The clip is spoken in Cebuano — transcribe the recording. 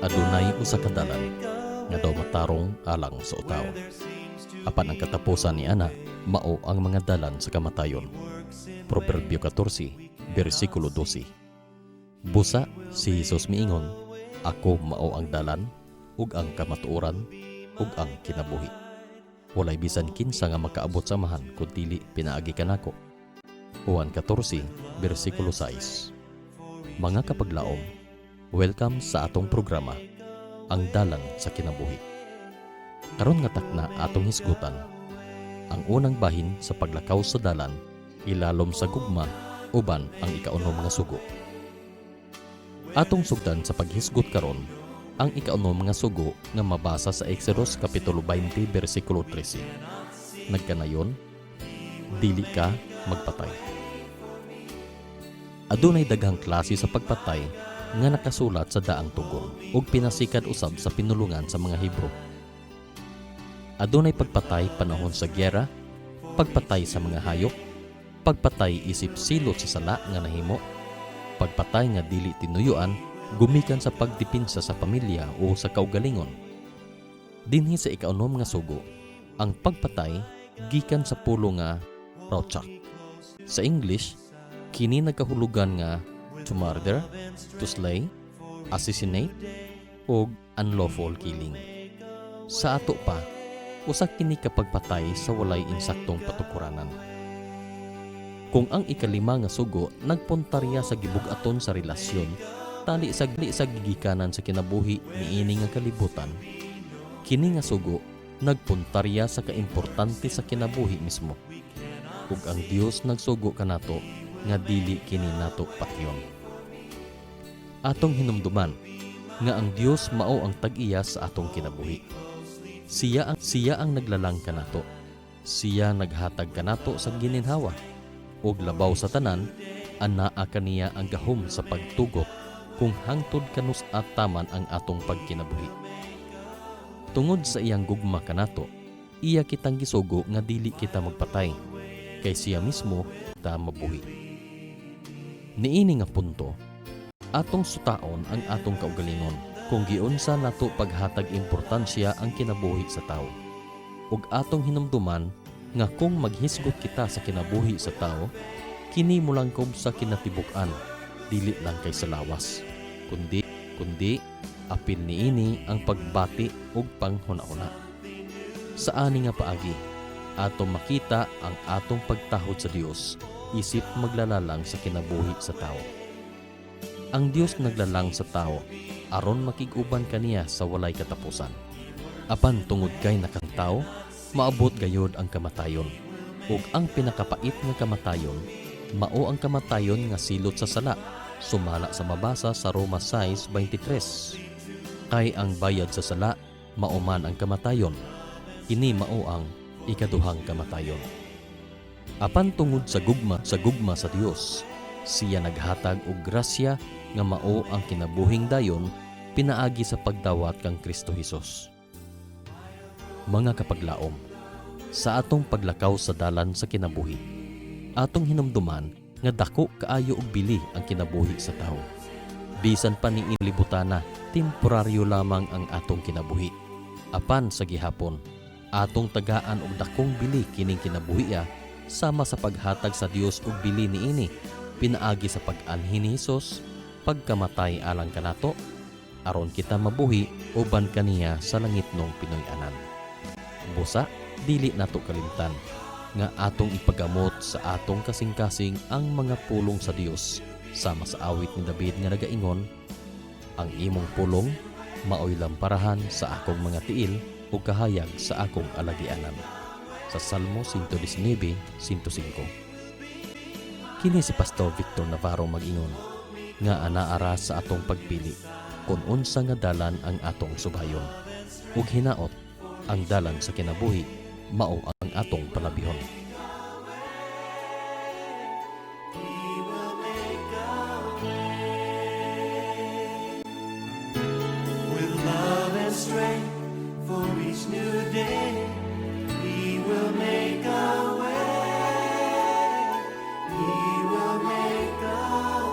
Adunay usa ka dalan nga daw matarong alang sa utaw. Apan ang katapusan ni ana mao ang mga dalan sa kamatayon. Proverbio 14, bersikulo 12. Busa si Jesus miingon, "Ako mao ang dalan ug ang kamatuoran ug ang kinabuhi. Walay bisan kinsa nga makaabot sa Amahan kun dili pinaagi kanako." Juan 14, bersikulo 6. Mga kapaglaom, welcome sa atong programa, Ang Dalan sa Kinabuhi. Karon nga takna, atong hisgutan ang unang bahin sa paglakaw sa dalan ilalom sa gugma uban ang ikaunom nga sugo. Atong sugdan sa paghisgot karon ang ikaunom nga sugo nga mabasa sa Exodus kapitulo 20 bersikulo 13. Nagkanayon, "Dili ka magpatay." Adunay daghang klase sa pagpatay nga nakasulat sa Daang Tugon ug pinasikad usab sa pinulungan sa mga Hebro. Adunay pagpatay panahon sa gyera, pagpatay sa mga hayop, pagpatay isip silot sa sala nga nahimo, pagpatay nga dili tinuyuan gumikan sa pagdepinsa sa pamilya o sa kaugalingon. Dinhi sa ikaunom nga sugo, ang pagpatay gikan sa pulong nga rotsak. Sa English, kini nagkahulugan nga to murder, to slay, assassinate, ug unlawful killing. Sa ato pa, usa kini ka pagpatay sa walay insaktong patukuranan. Kung ang ikalima nga sugo nagpuntarya sa gibug-aton sa relasyon tali sa dali sa gigikanan sa kinabuhi niini nga kalibutan, kini nga sugo nagpuntarya sa kaimportante sa kinabuhi mismo. Ug ang Dios nagsugo kanato nga dili kini nato patyon. Atong hinumduman nga ang Dios mao ang tag-iya sa atong kinabuhi. Siya ang naglalang kanato. Siya naghatag kanato sa gininhawa. Ug labaw sa tanan, anaa kaniya ang gahom sa pagtugot kung hangtod kanus-a taman ang atong pagkinabuhi. Tungod sa iyang gugma kanato, iya kitang gisugo nga dili kita magpatay, kay siya mismo ta mabuhi. Niini nga punto, atong sutaon ang atong kaugalingon kung giunsa nato paghatag importansya ang kinabuhi sa tao. Ug atong hinumduman nga kung maghisgot kita sa kinabuhi sa tao, kini mulangkob sa kinatibuk-an, dili lang kay sa lawas, kundi apil niini ang pagbati ug panghuna-huna. Sa ani nga paagi, atong makita ang atong pagtahod sa Dios isip maglalalang sa kinabuhi sa tao. Ang Dios naglalang sa tao aron makig-uban kaniya sa walay katapusan. Apan tungod kay nakang tao, maabot gayod ang kamatayon. Ug ang pinakapait nga kamatayon, mao ang kamatayon nga silot sa sala, sumala sa mabasa sa Roma 6:23. Kay ang bayad sa sala, mao man ang kamatayon. Kini mao ang ikaduhang kamatayon. Apan tungod sa gugma sa Dios, siya naghatag og grasya nga mao ang kinabuhing dayon pinaagi sa pagdawat kang Kristo Hesus. Mga kapaglaom, sa atong paglakaw sa dalan sa kinabuhi, atong hinumduman nga dako kaayo og bili ang kinabuhi sa tawo. Bisan pa ni libutana, temporaryo lamang ang atong kinabuhi. Apan sa gihapon, atong tagaan og dakong bili kining kinabuhi sama sa paghatag sa Dios og bili niini pinaagi sa pag-anhi ni Hesus, pagkamatay alang kanato, aron kita mabuhi uban kaniya sa langitnong Pinoy-anan. Busa, dili nato kalimtan nga atong ipagamot sa atong kasing-kasing ang mga pulong sa Dios sama sa awit ni David nga nagaingon, "Ang imong pulong maoy lamparahan sa akong mga tiil ug kahayag sa akong alagianan," sa Salmo 119:105. Kini si Pastor Victor Navarro mag-ingon nga anaara sa atong pagpili kung unsa nga dalan ang atong subayon. Ug hinaot ang dalan sa kinabuhi mao ang atong palabihon.